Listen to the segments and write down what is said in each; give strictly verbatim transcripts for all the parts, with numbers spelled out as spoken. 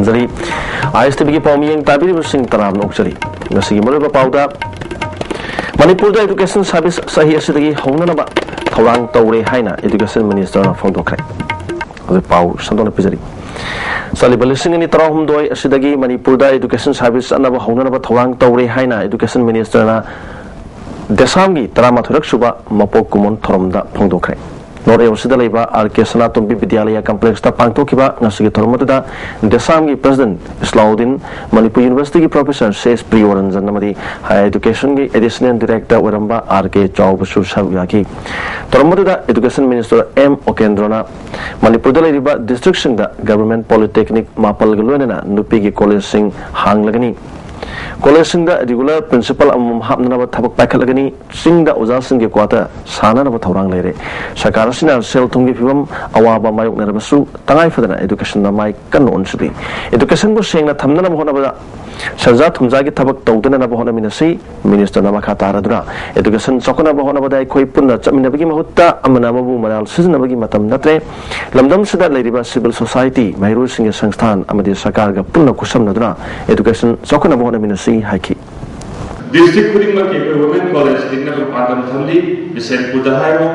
ꯖꯔꯤ꯫ ꯑꯥꯏ ꯑꯦꯁ T ꯚꯤꯒꯤ ꯄꯥꯎꯃꯤꯌꯦꯡ ꯇꯥꯕꯤꯔꯤꯕꯁꯤꯡ ꯇꯔꯥꯝꯅ ꯑꯣꯛꯆꯔꯤ꯫ ꯉꯁꯤꯒꯤ ꯃꯔꯨꯑꯣꯏꯕ ꯄꯥꯎꯗ, ꯃꯅꯤꯄꯨꯔꯗ Education Service ꯆꯍꯤ ꯑꯁꯤꯗꯒꯤ ꯍꯧꯅꯅꯕ ꯊꯧꯔꯥꯡ ꯇꯧꯔꯦ ꯍꯥꯏꯅ Education Ministerꯅ ꯐꯣꯡꯗꯣꯛꯈ꯭ꯔꯦ꯫ ꯍꯧꯖꯤꯛ ꯄꯥꯎ ꯁꯟꯗꯣꯛꯅ ꯄꯤꯖꯔꯤ꯫ ꯆꯠꯂꯤꯕ ꯂꯤꯁꯤꯡ ꯑꯅꯤ ꯇꯔꯥꯍꯨꯝꯗꯣꯏ ꯑꯁꯤꯗꯒꯤ ꯃꯅꯤꯄꯨꯔꯗ Education Service ꯆꯠꯅꯕ ꯍꯧꯅꯅꯕ ꯊꯧꯔꯥꯡ ꯇꯧꯔꯦ ꯍꯥꯏꯅ Education Ministerꯅ ꯗꯦꯁꯥꯝꯒꯤ ꯇꯔꯥꯃꯥꯊꯣꯏꯔꯛ ꯁꯨꯕ ꯃꯄꯣꯛ ꯀꯨꯝꯑꯣꯟ ꯊꯧꯔꯝꯗ ꯐꯣꯡꯗꯣꯛꯈ꯭ꯔꯦ꯫ ꯅꯣꯔꯠ ꯑꯦꯌꯔꯁꯤꯗ ꯂꯩꯕ ꯑꯥꯔ ꯀꯦ ꯁꯅꯥꯇꯣꯝꯕꯤ ꯕꯤꯗ꯭ꯌꯥꯂꯌ ꯀꯝꯄ꯭ꯂꯦꯛꯁꯇ ꯄꯥꯡꯊꯣꯛꯈꯤꯕ ꯉꯁꯤꯒꯤ ꯊꯧꯔꯝ ꯑꯗꯨꯗ ꯗꯦꯁꯥꯝꯒꯤ ꯄ꯭ꯔꯦꯁꯤꯗꯦꯟꯠ ꯏꯁꯂꯥꯎꯗꯤꯟ, ꯃꯅꯤꯄꯨꯔ ꯌꯨꯅꯤꯚꯔꯁꯤꯇꯤꯒꯤ ꯄ꯭ꯔꯣꯐꯦꯁꯔ ꯁꯦꯁ ꯄ꯭ꯔꯤꯌꯣꯔꯟꯖꯟ ꯑꯃꯗꯤ Higher Educationꯒꯤ ꯑꯦꯗꯤꯁꯅꯦꯜ ꯗꯤꯔꯦꯛꯇꯔ ꯑꯣꯏꯔꯝꯕ ꯑꯥꯔ ꯀꯦ ꯆꯥꯎꯕꯁꯨ ꯁꯔꯨꯛ ꯌꯥꯈꯤ꯫ ꯊꯧꯔꯝ ꯑꯗꯨꯗ Education Minister ꯑꯦꯝ ꯑꯣꯀꯦꯟꯗ꯭ꯔꯣꯅ ꯃꯅꯤꯄꯨꯔꯗ ꯂꯩꯔꯤꯕ ꯗꯤꯁꯇ꯭ꯔꯤꯛꯁꯤꯡꯗ ꯒꯚꯔꯟꯃꯦꯟꯠ ꯄꯣꯂꯤꯇꯦꯛꯅꯤꯛ ꯃꯥꯄꯜꯒ ꯂꯣꯏꯅꯅ ꯅꯨꯄꯤꯒꯤ ꯀꯣꯂꯦꯖꯁꯤꯡ ꯍꯥꯡꯂꯒꯅꯤ꯫ ꯀꯣꯂꯦꯖꯁꯤꯡꯗ ꯔꯤꯒꯨꯂꯔ ꯄ꯭ꯔꯤꯟꯁꯤꯄꯜ ꯑꯃꯃꯝ ꯍꯥꯞꯅꯅꯕ ꯊꯕꯛ ꯄꯥꯏꯈꯠꯂꯒꯅꯤ꯫ ꯆꯤꯡꯗ ꯑꯣꯖꯥꯁꯤꯡꯒꯤ ꯀ꯭ꯋꯥꯇꯔ ꯁꯥꯅꯅꯕ ꯊꯧꯔꯥꯡ ꯂꯩꯔꯦ꯫ ꯁꯔꯀꯥꯔ ꯑꯁꯤꯅ ꯁꯦꯜ ꯊꯨꯝꯒꯤ ꯐꯤꯕꯝ ꯑꯋꯥꯕ ꯃꯥꯌꯣꯛꯅꯔꯕꯁꯨ ꯇꯉꯥꯏ ꯐꯗꯅ Educationꯗ ꯃꯥꯏ ꯀꯟꯅ ꯑꯣꯟꯁꯤꯜꯂꯤ꯫ Educationꯕꯨ ꯁꯦꯡꯅ ꯊꯝꯅꯅꯕ ꯍꯣꯠꯅꯕꯗ ꯁꯦꯟꯖꯥ ꯊꯨꯝꯖꯥꯒꯤ ꯊꯕꯛ ꯇꯧꯗꯅꯅꯕ ꯍꯣꯠꯅꯃꯤꯟꯅꯁꯤ꯫ Ministerꯅ ꯃꯈꯥ ꯇꯥꯔꯗꯨꯅ, Education ꯆꯥꯎꯈꯠꯅꯕ ꯍꯣꯠꯅꯕꯗ ꯑꯩꯈꯣꯏ ꯄꯨꯟꯅ ꯆꯠꯃꯤꯟꯅꯕꯒꯤ ꯃꯍꯨꯠꯇ ꯑꯃꯅ ꯑꯃꯕꯨ ꯃꯔꯥꯜ ꯁꯤꯖꯤꯟꯅꯕꯒꯤ ꯃꯇꯝ ꯅꯠꯇ꯭ꯔꯦ꯫ ꯂꯝꯗꯝꯁꯤꯗ ꯂꯩꯔꯤꯕ civil society, ꯃꯍꯩꯔꯣꯏꯁꯤꯡꯒꯤ ꯁꯪꯁꯊꯥꯟ ꯑꯃꯗꯤ ꯁꯔꯀꯥꯔꯒ ꯄꯨꯟꯅ ꯈꯨꯠꯁꯝꯅꯗꯨꯅ Education ꯆꯥꯎꯈꯠꯅꯕ ꯍꯣꯠꯅꯃꯤꯟꯅꯁꯤ ꯍꯥꯏꯈꯤ꯫ ꯗꯤꯁꯇ꯭ꯔꯤꯛ ꯈꯨꯗꯤꯡꯃꯛꯀꯤ ꯑꯩꯈꯣꯏ ꯋꯨꯃꯦꯟ ꯀꯣꯂꯦꯖ ꯂꯤꯡꯅꯕ ꯄꯥꯟꯗꯝ ꯊꯝꯂꯤ꯫ ꯕꯤꯁꯦꯟꯄꯨꯔꯗ ꯍꯥꯏꯔꯣ,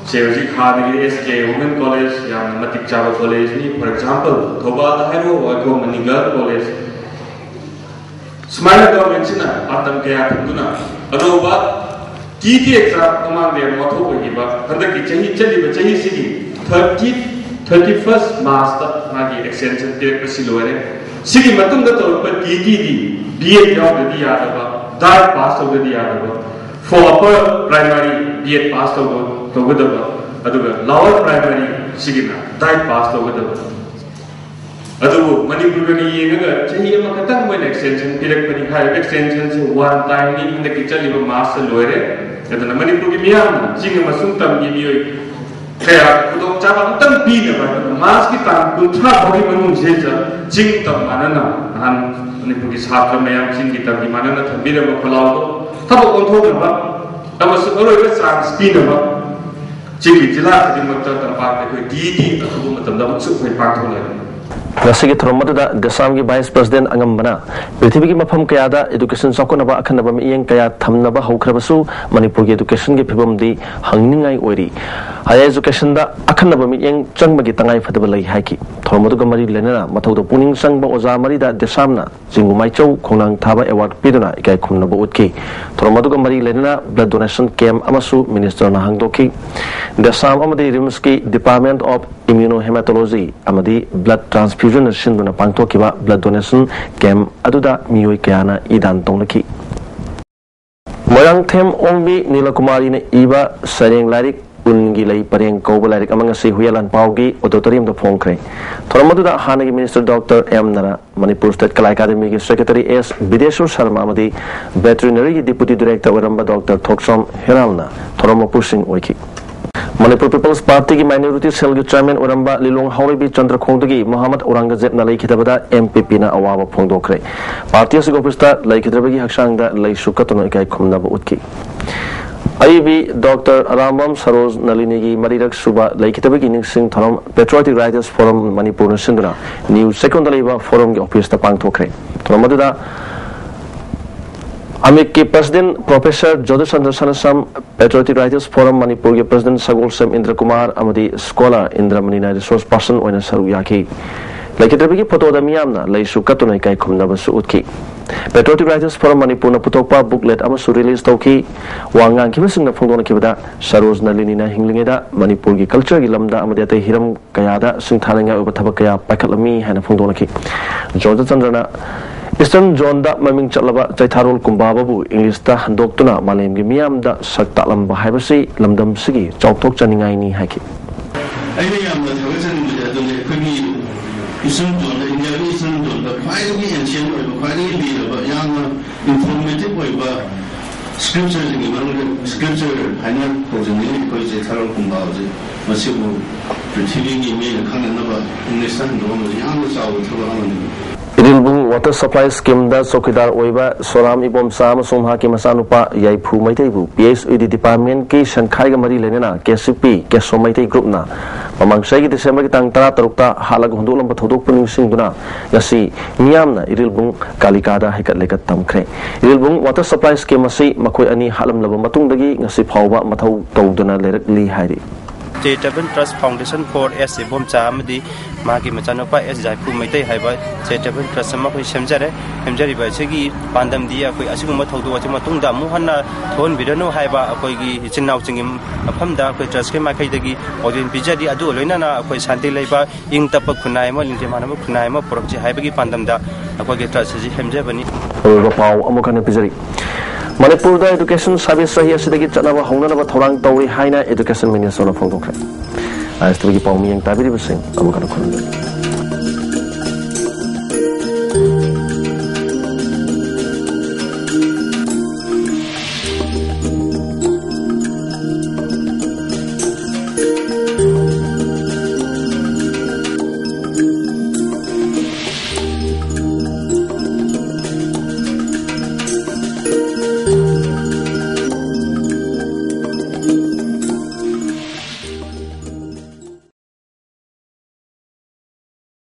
ꯁꯦ ꯍꯧꯖꯤꯛ ꯍꯥꯟꯅꯒꯤ ꯑꯦꯁ ꯀꯦ ꯋꯨꯃꯦꯟ ꯀꯣꯂꯦꯖ ꯌꯥꯝꯅ ꯃꯇꯤꯛ ꯆꯥꯕ ꯀꯣꯂꯦꯖꯅꯤ꯫ For example, ꯊꯧꯕꯥꯜꯗ ꯍꯥꯏꯔꯣ, ꯑꯩꯈꯣꯏ ꯃꯅꯤꯒꯜ ꯀꯣꯂꯦꯖ꯫ ꯁꯨꯃꯥꯏꯅ ꯒꯚꯔꯟꯃꯦꯟꯠꯁꯤꯅ ꯄꯥꯟꯗꯝ ꯀꯌꯥ ꯊꯝꯗꯨꯅ ꯑꯅꯧꯕ ꯇꯤ ꯇꯤ ꯑꯦꯛꯖꯥꯝ ꯃꯃꯥꯡꯗ ꯌꯥꯝ ꯋꯥꯊꯣꯛ ꯑꯣꯏꯈꯤꯕ ꯍꯟꯗꯛꯀꯤ ꯆꯍꯤ, ꯆꯠꯂꯤꯕ ꯆꯍꯤꯁꯤꯒꯤ thirty, thirty first Marchꯇ ꯃꯥꯒꯤ extension ꯄꯤꯔꯛꯄꯁꯤ ꯂꯣꯏꯔꯦ꯫ ꯁꯤꯒꯤ ꯃꯇꯨꯡꯗ ꯇꯧꯔꯛꯄ ꯇꯤ ꯇꯤꯗꯤ ꯕꯤ ꯑꯦꯗ ꯌꯥꯎꯗ꯭ꯔꯗꯤ ꯌꯥꯗꯕ, ꯗꯥꯏꯠ ꯄꯥꯁ ꯇꯧꯗ꯭ꯔꯗꯤ ꯌꯥꯗꯕ, for upper primary B Ed pass ꯇꯧꯕ, ꯇꯧꯒꯗꯕ, ꯑꯗꯨꯒ lower primary ꯁꯤꯒꯤꯅ ꯗꯥꯏꯠ ꯄꯥꯁ ꯇꯧꯒꯗꯕ꯫ ꯑꯗꯨꯕꯨ ꯃꯅꯤꯄꯨꯔꯒ ꯌꯦꯡꯉꯒ ꯆꯍꯤ ꯑꯃꯈꯛꯇꯪ ꯃꯣꯏꯅ extension ꯄꯤꯔꯛꯄꯅꯤ꯫ ꯍꯥꯏꯔꯤꯕ extensionꯁꯦ one timeꯅꯤ, ꯍꯟꯗꯛꯀꯤ ꯆꯠꯂꯤꯕ Marchꯇ ꯂꯣꯏꯔꯦ꯫ ꯑꯗꯨꯅ ꯃꯅꯤꯄꯨꯔꯒꯤ ꯃꯤꯌꯥꯝꯅ, ꯆꯤꯡ ꯑꯃꯁꯨꯡ ꯇꯝꯒꯤ ꯃꯤꯑꯣꯏ ꯀꯌꯥ ꯈꯨꯗꯣꯡꯆꯥꯕ ꯑꯃꯇꯪ ꯄꯤꯅꯕ, ꯑꯗꯨꯅ Marchꯀꯤ ꯇꯥꯡ ꯀꯨꯟꯊ꯭ꯔꯥ ꯐꯥꯎꯒꯤ ꯃꯅꯨꯡꯁꯤꯗ ꯆꯤꯡ ꯇꯝ ꯃꯥꯟꯅꯅ, ꯅꯍꯥꯟ ꯃꯅꯤꯄꯨꯔꯒꯤ ꯁꯥꯇ꯭ꯔ ꯃꯌꯥꯝ ꯆꯤꯡꯒꯤ ꯇꯝꯒꯤ ꯃꯥꯟꯅꯅ ꯊꯝꯕꯤꯔꯝꯕ ꯈꯣꯜꯂꯥꯎꯗꯣ ꯊꯕꯛ ꯑꯣꯟꯊꯣꯛꯅꯕ ꯑꯃꯁꯨꯡ ꯑꯔꯣꯏꯕ chance ꯄꯤꯅꯕ ꯆꯤꯡꯒꯤ ꯖꯤꯂꯥ ꯈꯨꯗꯤꯡꯃꯛꯇ ꯇꯝꯄꯥꯛꯇ ꯑꯩꯈꯣꯏ ꯇꯤ ꯇꯤ ꯑꯊꯨꯕ ꯃꯇꯝꯗ ꯑꯃꯨꯛꯁꯨ ꯑꯩꯈꯣꯏ ꯄꯥꯡꯊꯣꯛꯂꯒꯅꯤ꯫ ꯉꯁꯤꯒꯤ ꯊꯧꯔꯝ ꯑꯗꯨꯗ ꯗꯦꯁꯥꯝꯒꯤ ꯚꯥꯏꯁ ꯄ꯭ꯔꯁꯤꯗꯦꯟ ꯑꯉꯝꯕꯅ ꯄ꯭ꯔꯤꯊꯤꯕꯤꯒꯤ ꯃꯐꯝ ꯀꯌꯥꯗ ꯏꯗꯨꯀꯦꯁꯟ ꯆꯥꯎꯈꯠꯅꯕ ꯑꯈꯟꯅꯕ ꯃꯤꯠꯌꯦꯡ ꯀꯌꯥ ꯊꯝꯅꯕ ꯍꯧꯈ꯭ꯔꯕꯁꯨ, ꯃꯅꯤꯄꯨꯔꯒꯤ ꯏꯗꯨꯀꯦꯁꯟꯒꯤ ꯐꯤꯕꯝꯗꯤ ꯍꯪꯅꯤꯡꯉꯥꯏ ꯑꯣꯏꯔꯤ꯫ ꯍꯥꯏꯌꯔ ꯏꯗꯨꯀꯦꯁꯟꯗ ꯑꯈꯟꯅꯕ ꯃꯤꯠꯌꯦꯡ ꯆꯪꯕꯒꯤ ꯇꯉꯥꯏ ꯐꯗꯕ ꯂꯩ ꯍꯥꯏꯈꯤ꯫ ꯊꯧꯔꯝ ꯑꯗꯨꯒ ꯃꯔꯤ ꯂꯩꯅꯅ ꯃꯊꯧꯗ ꯄꯨꯛꯅꯤꯡ ꯆꯪꯕ ꯑꯣꯖꯥ ꯃꯔꯤꯗ ꯗꯦꯁꯥꯝꯅ ꯆꯤꯡꯒꯨ ꯃꯥꯏꯆꯧ ꯈꯣꯡꯅꯥꯡ ꯊꯥꯕ ꯑꯦꯋꯥꯔꯗ ꯄꯤꯗꯨꯅ ꯏꯀꯥꯏ ꯈꯨꯝꯅꯕ ꯎꯠꯈꯤ꯫ ꯊꯧꯔꯝ ꯑꯗꯨꯒ ꯃꯔꯤ ꯂꯩꯅꯅ ꯕ꯭ꯂꯗ ꯗꯣꯅꯦꯁꯟ ꯀꯦꯝꯞ ꯑꯃꯁꯨ ꯃꯤꯅꯤꯁꯇꯔꯅ ꯍꯥꯡꯗꯣꯛꯈꯤ꯫ ꯗꯦꯁꯥꯝ ꯑꯃꯗꯤ ꯔꯤꯝꯁꯀꯤ ꯗꯤꯄꯥꯔꯠꯃꯦꯟꯠ ꯑꯣꯐ ꯏꯝꯌꯨꯅꯣꯍꯦꯃꯥꯇꯣꯂꯣꯖꯤ ꯑꯃꯗꯤ ꯕ꯭ꯂꯗ ꯇ꯭ꯔꯥꯟꯁꯐ꯭ꯌꯨꯖꯟꯅ ꯁꯤꯟꯗꯨꯅ ꯄꯥꯡꯊꯣꯛꯈꯤꯕ ꯕ꯭ꯂꯗ ꯗꯣꯅꯦꯁꯟ ꯀꯦꯝꯞ ꯑꯗꯨꯗ ꯃꯤꯑꯣꯏ ꯀꯌꯥꯅ ꯏ ꯗꯥꯟ ꯇꯧꯅꯈꯤ꯫ ꯃꯣꯏꯔꯥꯡꯊꯦꯝ ꯑꯣꯡꯕꯤ ꯅꯤꯂꯀꯨꯃꯥꯔꯤꯅ ꯏꯕ ꯁꯩꯔꯦꯡ ꯂꯥꯏꯔꯤꯛ ꯎꯟꯒꯤ ꯂꯩ ꯄꯔꯦꯡ ꯀꯧꯕ ꯂꯥꯏꯔꯤꯛ ꯑꯃ ꯉꯁꯤ ꯍꯨꯏꯌꯥꯂꯥꯟꯄꯥꯎꯒꯤ ꯑꯣꯗꯤꯇꯣꯔꯤꯌꯝꯗ ꯐꯣꯡꯈ꯭ꯔꯦ꯫ ꯊꯧꯔꯝ ꯑꯗꯨꯗ ꯍꯥꯟꯅꯒꯤ minister doctor M Nara, Manipur state Kala ꯑꯦꯀꯥꯗꯃꯤꯒꯤ ꯁꯦꯀ꯭ꯔꯦꯇꯔꯤ ꯑꯦꯁ ꯕꯤꯗꯦꯁꯣꯔ ꯁꯔꯃ ꯑꯃꯗꯤ ꯚꯦꯇꯔꯤꯅꯔꯤꯒꯤ ꯗꯤꯄꯨꯇꯤ ꯗꯤꯔꯦꯛꯇꯔ ꯑꯣꯏꯔꯝꯕ ꯗꯣꯛꯇꯔ ꯊꯣꯛꯆꯣꯝ ꯍꯦꯔꯥꯜꯅ ꯊꯧꯔꯝ ꯃꯄꯨꯁꯤꯡ ꯑꯣꯏꯈꯤ꯫ ꯃꯅꯤꯄꯨꯔ ꯄꯤꯄꯜꯁ ꯄꯥꯔꯇꯤꯒꯤ ꯃꯥꯏꯅꯣꯔꯤꯇꯤ ꯁꯦꯜꯒꯤ ꯆꯤꯌꯔꯃꯦꯟ ꯑꯣꯏꯔꯝꯕ ꯂꯤꯂꯣꯡ ꯍꯥꯎꯔꯩꯕꯤ ꯆꯟꯗ꯭ꯔꯈꯣꯡꯗꯒꯤ ꯃꯣꯍꯥꯃꯗ ꯑꯧꯔꯪꯒꯖꯦꯕꯅ ꯂꯩꯈꯤꯗꯕꯗ ꯑꯦꯝ ꯄꯤ ꯄꯤꯅ ꯑꯋꯥꯕ ꯐꯣꯡꯗꯣꯛꯈ꯭ꯔꯦ꯫ ꯄꯥꯔꯇꯤ ꯑꯁꯤꯒꯤ ꯑꯣꯐꯤꯁꯇ ꯂꯩꯈꯤꯗ꯭ꯔꯕꯒꯤ ꯍꯛꯆꯥꯡꯗ ꯂꯩꯁꯨ ꯀꯠꯇꯨꯅ ꯏꯀꯥꯏ ꯈꯨꯝꯅꯕ ꯎꯠꯈꯤ꯫ ꯑꯏꯕꯤ ꯗꯣꯛꯇꯔ ꯑꯔꯥꯝꯕꯝ ꯁꯔꯣꯖ ꯅꯂꯤꯅꯤꯒꯤ ꯃꯔꯤꯔꯛ ꯁꯨꯕ ꯂꯩꯈꯤꯗꯕꯒꯤ ꯅꯤꯡꯁꯤꯡ ꯊꯧꯔꯝ ꯄꯦꯇ꯭ꯔꯣꯌꯦꯇꯤꯛ ꯔꯥꯏꯇꯔꯁ ꯐꯣꯔꯝ ꯃꯅꯤꯄꯨꯔꯅ ꯁꯤꯟꯗꯨꯅ ꯅ꯭ꯌꯨ ꯆꯦꯛꯀꯣꯟꯗ ꯂꯩꯕ ꯐꯣꯔꯝꯒꯤ ꯑꯣꯐꯤꯁꯇ ꯄꯥꯡꯊꯣꯛꯈ꯭ꯔꯦ꯫ ꯊꯧꯔꯝ ꯑꯗꯨꯗ ꯑꯃꯤꯛꯀꯤ ꯄ꯭ꯔꯁꯤꯗꯦꯟꯠ ꯄ꯭ꯔꯣꯐꯦꯁꯔ ꯖꯣꯙꯆꯟꯗ꯭ꯔ ꯁꯅꯥꯁꯝ, ꯄꯦꯇ꯭ꯔꯣꯌꯦꯇꯤꯛ ꯔꯥꯏꯇꯔꯁ ꯐꯣꯔꯝ ꯃꯅꯤꯄꯨꯔꯒꯤ ꯄ꯭ꯔꯁꯤꯗꯦꯟꯠ ꯁꯒꯣꯜꯁꯦꯝ ꯏꯟꯗ꯭ꯔꯀꯨꯃꯥꯔ ꯑꯃꯗꯤ ꯁ꯭ꯀꯣꯂꯔ ꯏꯟꯗ꯭ꯔꯃꯅꯤꯅ ꯔꯤꯁꯣꯔꯁ ꯄꯥꯔꯁꯟ ꯑꯣꯏꯅ ꯁꯔꯨꯛ ꯌꯥꯈꯤ꯫ ꯂꯩꯈꯤꯗ꯭ꯔꯕꯒꯤ ꯐꯣꯇꯣꯗ ꯃꯤꯌꯥꯝꯅ ꯂꯩꯁꯨ ꯀꯠꯇꯨꯅ ꯏꯀꯥꯏ ꯈꯨꯝꯅꯕꯁꯨ ꯎꯠꯈꯤ꯫ ꯄꯦꯇ꯭ꯔꯣꯌꯦꯇꯤꯛ ꯔꯥꯏꯇꯔꯁ ꯐꯣꯔꯝ ꯃꯅꯤꯄꯨꯔꯅ ꯄꯨꯊꯣꯛꯄ ꯕꯨꯛꯂꯦꯠ ꯑꯃꯁꯨ ꯔꯤꯂꯤꯖ ꯇꯧꯈꯤ꯫ ꯋꯥ ꯉꯥꯡꯈꯤꯕꯁꯤꯡꯅ ꯐꯣꯡꯗꯣꯛꯅꯈꯤꯕꯗ, ꯁꯔꯣꯖ ꯅꯂꯤꯅꯤꯅ ꯍꯤꯡꯂꯤꯉꯩꯗ ꯃꯅꯤꯄꯨꯔꯒꯤ ꯀꯜꯆꯔꯒꯤ ꯂꯝꯗ ꯑꯃꯗꯤ ꯑꯇꯩ ꯍꯤꯔꯝ ꯀꯌꯥꯗ ꯁꯤꯡꯊꯥꯅꯤꯡꯉꯥꯏ ꯑꯣꯏꯕ ꯊꯕꯛ ꯀꯌꯥ ꯄꯥꯏꯈꯠꯂꯝꯃꯤ ꯍꯥꯏꯅ ꯐꯣꯡꯗꯣꯛꯅꯈꯤ꯫ ꯖꯣꯙꯆꯟꯗ꯭ꯔꯅ ꯏꯁꯇꯔꯟ ꯖꯣꯟꯗ ꯃꯃꯤꯡ ꯆꯠꯂꯕ ꯆꯩꯊꯥꯔꯣꯜ ꯀꯨꯝꯕꯥꯕꯕꯨ ꯏꯪꯂꯤꯁꯇ ꯍꯟꯗꯣꯛꯇꯨꯅ ꯃꯥꯂꯦꯝꯒꯤ ꯃꯤꯌꯥꯝꯗ ꯁꯛ ꯇꯥꯛꯂꯝꯕ ꯍꯥꯏꯕꯁꯤ ꯂꯝꯗꯝꯁꯤꯒꯤ ꯆꯥꯎꯊꯣꯛꯆꯅꯤꯡꯉꯥꯏꯅꯤ ꯍꯥꯏꯈꯤ꯫ ꯑꯩꯅ ꯌꯥꯝꯅ ꯊꯥꯒꯠꯆꯅꯤꯡꯕꯁꯦ ꯑꯗꯨꯅꯤ, ꯑꯩꯈꯣꯏꯒꯤ ꯏꯁꯇꯔꯟ ꯖꯣꯟꯗ, ꯏꯟꯗꯤꯌꯥꯒꯤ ꯏꯁꯇꯔꯟ ꯖꯣꯟꯗ ꯈ꯭ꯋꯥꯏꯗꯒꯤ ꯑꯦꯟꯁꯤꯌꯟ ꯑꯣꯏꯕ, ꯈ꯭ꯋꯥꯏꯗꯒꯤ ꯂꯤꯔꯕ, ꯌꯥꯝꯅ ꯏꯟꯐꯣꯔꯃꯦꯇꯤꯚ ꯑꯣꯏꯕ ꯁ꯭ꯀ꯭ꯔꯤꯞꯆꯔꯁꯤꯡꯒꯤ ꯃꯅꯨꯡꯗ ꯁ꯭ꯀ꯭ꯔꯤꯞꯆꯔ ꯍꯥꯏꯅ ꯀꯧꯖꯅꯤꯡꯉꯤ ꯑꯩꯈꯣꯏ ꯆꯩꯊꯥꯔꯣꯜ ꯀꯨꯝꯕꯥꯕꯁꯦ꯫ ꯃꯁꯤꯕꯨ ꯄ꯭ꯔꯤꯊꯤꯕꯤꯒꯤ ꯃꯤꯅ ꯈꯪꯅꯅꯕ ꯏꯪꯂꯤꯁꯇ ꯍꯟꯗꯣꯛꯑꯝꯕꯁꯤ ꯌꯥꯝꯅ ꯆꯥꯎꯕ ꯊꯕꯛ ꯑꯃꯅꯤ꯫ ꯏꯔꯤꯜꯕꯨꯡ ꯋꯥꯇꯔ ꯁꯄ꯭ꯂꯥꯏ ꯁ꯭ꯀꯤꯝꯗ ꯆꯧꯀꯤꯗꯥꯔ ꯑꯣꯏꯕ ꯁꯣꯔꯥꯝ ꯏꯕꯣꯝꯆꯥ ꯑꯃꯁꯨꯡ ꯃꯍꯥꯛꯀꯤ ꯃꯆꯥꯅꯨꯄꯥ ꯌꯥꯏꯐꯨ ꯃꯩꯇꯩꯕꯨ ꯄꯤ ꯑꯩꯆ ꯏ ꯗꯤ ꯗꯤꯄꯥꯔꯠꯃꯦꯟꯠꯀꯤ ꯁꯦꯟꯈꯥꯏꯒ ꯃꯔꯤ ꯂꯩꯅꯅ ꯀꯦ ꯁꯤ ꯄꯤ ꯀꯦꯁꯣ ꯃꯩꯇꯩ ꯒ꯭ꯔꯨꯞꯅ ꯃꯃꯥꯡ ꯆꯍꯤꯒꯤ ꯗꯤꯁꯦꯝꯕꯔꯒꯤ ꯇꯥꯡ ꯇꯔꯥ ꯇꯔꯨꯛꯇ ꯍꯥꯠꯂꯒ ꯍꯨꯟꯗꯣꯛꯂꯝꯕ ꯊꯧꯗꯣꯛꯄꯨ ꯅꯤꯡꯁꯤꯡꯗꯨꯅ ꯉꯁꯤ ꯃꯤꯌꯥꯝꯅ ꯏꯔꯤꯜꯕꯨꯡ ꯀꯥꯂꯤꯀꯥꯗ ꯍꯩꯀꯠ ꯂꯩꯀꯠ ꯇꯝꯈ꯭ꯔꯦ꯫ ꯏꯔꯤꯜꯕꯨꯡ ꯋꯥꯇꯔ ꯁꯄ꯭ꯂꯥꯏ ꯁ꯭ꯀꯤꯝ ꯑꯁꯤ ꯃꯈꯣꯏ ꯑꯅꯤ ꯍꯥꯠꯂꯝꯂꯕ ꯃꯇꯨꯡꯗꯒꯤ ꯉꯁꯤ ꯐꯥꯎꯕ ꯃꯊꯧ ꯇꯧꯗꯨꯅ ꯂꯩꯔꯛꯂꯤ ꯍꯥꯏꯔꯤ꯫ Charitable Trust Foundation for S Ibomcha ꯑꯃꯗꯤ ꯃꯍꯥꯛꯀꯤ ꯃꯆꯥꯅꯨꯄꯥ ꯑꯦꯁ ꯖꯥꯏꯐꯨ ꯃꯩꯇꯩ ꯍꯥꯏꯕ charitable trust ꯑꯃ ꯑꯩꯈꯣꯏ ꯁꯦꯝꯖꯔꯦ꯫ ꯁꯦꯝꯖꯔꯤꯕ ꯑꯁꯤꯒꯤ ꯄꯥꯟꯗꯝꯗꯤ ꯑꯩꯈꯣꯏ ꯑꯁꯤꯒꯨꯝꯕ ꯊꯧꯗꯣꯛ ꯑꯁꯤ ꯃꯇꯨꯡꯗ ꯑꯃꯨꯛ ꯍꯟꯅ ꯊꯣꯛꯍꯟꯕꯤꯔꯅꯨ ꯍꯥꯏꯕ ꯑꯩꯈꯣꯏꯒꯤ ꯏꯆꯤꯟ ꯏꯅꯥꯎꯁꯤꯡꯒꯤ ꯃꯐꯝꯗ ꯑꯩꯈꯣꯏ trustꯀꯤ ꯃꯥꯏꯀꯩꯗꯒꯤ ꯄꯥꯎꯖꯦꯜ ꯄꯤꯖꯔꯤ꯫ ꯑꯗꯨꯒ ꯂꯣꯏꯅꯅ ꯑꯩꯈꯣꯏ ꯁꯥꯟꯇꯤ ꯂꯩꯕ, ꯏꯪ ꯇꯞꯄ ꯈꯨꯟꯅꯥꯏ ꯑꯃ, ꯂꯤꯡꯖꯦꯜ ꯃꯥꯟꯅꯕ ꯈꯨꯟꯅꯥꯏ ꯑꯃ ꯄꯨꯔꯛꯁꯤ ꯍꯥꯏꯕꯒꯤ ꯄꯥꯟꯗꯝꯗ ꯑꯩꯈꯣꯏꯒꯤ trust ꯑꯁꯤ ꯁꯦꯝꯖꯕꯅꯤ꯫ ꯑꯔꯣꯏꯕ ꯄꯥꯎ ꯑꯃꯨꯛ ꯍꯟꯅ ꯄꯤꯖꯔꯤ꯫ ꯃꯅꯤꯄꯨꯔꯗ education service ꯆꯍꯤ ꯑꯁꯤꯗꯒꯤ ꯆꯠꯅꯕ ꯍꯧꯅꯅꯕ ꯊꯧꯔꯥꯡ ꯇꯧꯔꯤ ꯍꯥꯏꯅ education ministerꯅ ꯐꯣꯡꯗꯣꯛꯈ꯭ꯔꯦ꯫ ꯑꯥꯏ ꯑꯦꯁ ꯇꯤꯚꯤꯒꯤ ꯄꯥꯎ ꯃꯤꯠꯌꯦꯡ ꯇꯥꯕꯤꯔꯤꯕꯁꯤꯡ ꯑꯃꯨꯛ ꯍꯟꯅ ꯈꯨꯔꯨꯝꯖꯔꯤ꯫